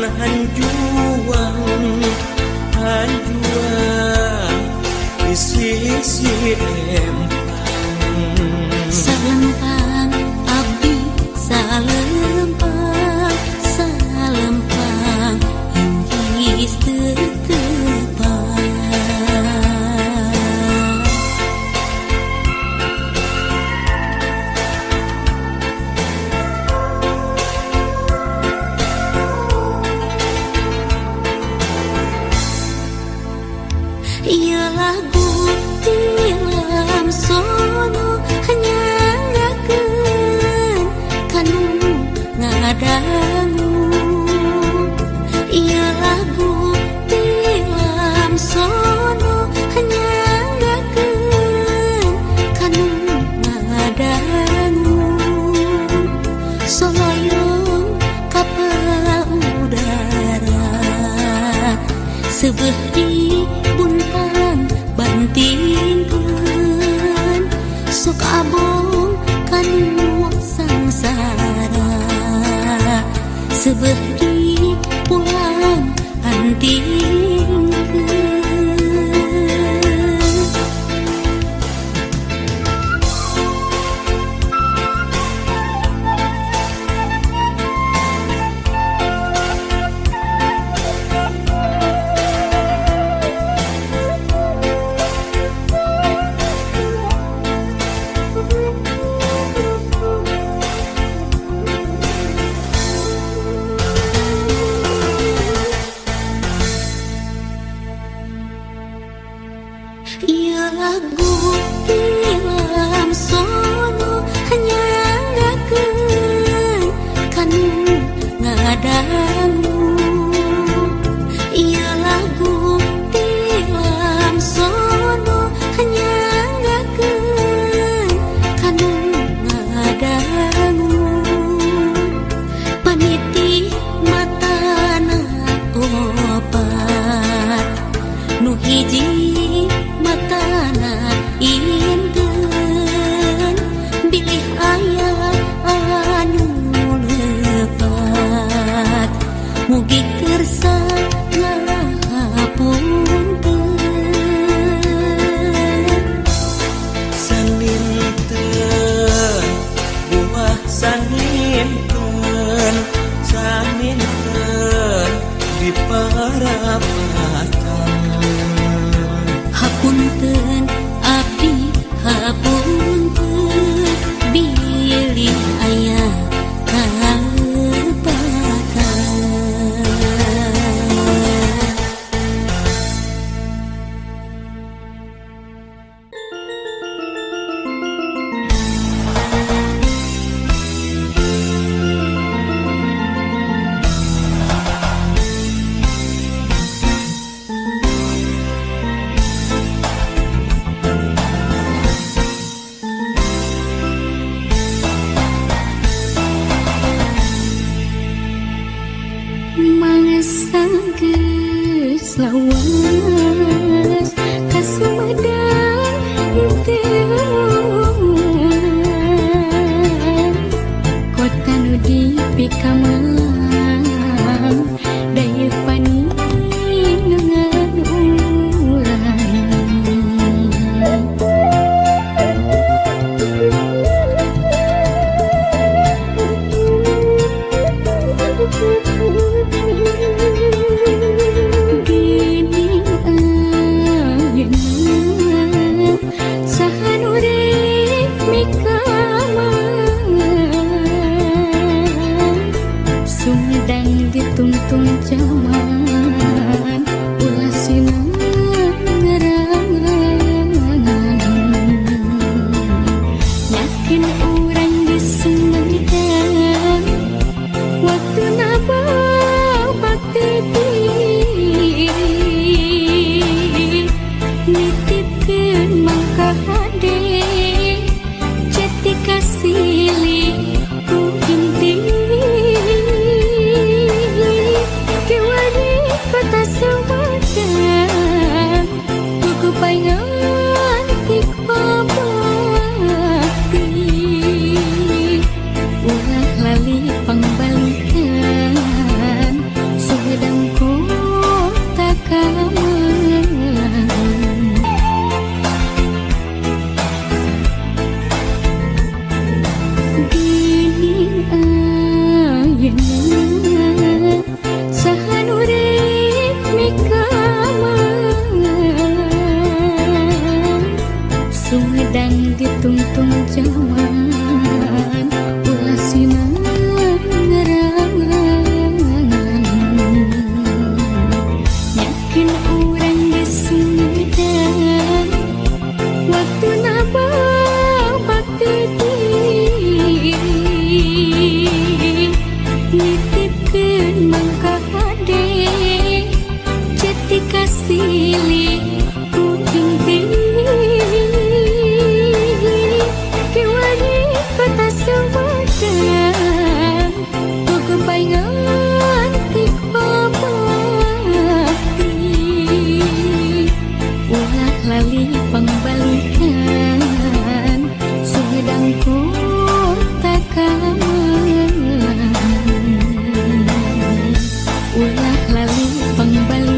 Hanjuang hanjuang di sisi empang. Salempang abdi salempang salempang inggis tetepang. Ieu lagu tilam sono nyangakeun kanu ngadangu. Ieu lagu tilam sono nyangakeun kanu ngadangu. Soloyong kapal udara seubeuh di buntang bantingkeun sok abong kanu sangsara seubeuh di pulang antingkeun. Ieu lagu tilam sono nyangakeun kanu ngadangu. Ieu lagu tilam sono nyangakeun kanu ngadangu. Paniti matana opat nu hiji matana inten bilih aya anu lepat mugi kersa ngahapunten. Saninten buah saninten saninten di parapatan. Hapunten abdi hapunten bilih aya kalepatan. Geus lawas ka Sumedang teu kota nu dipikamelang daya paningan urang. Sumedang ditungtung jaman ulah sinangerangan yakin urang di Sumedang waktu napa bakti nitipkeun mangka hade cetika silih ku inti. Wani. Ulah lali pangbalik.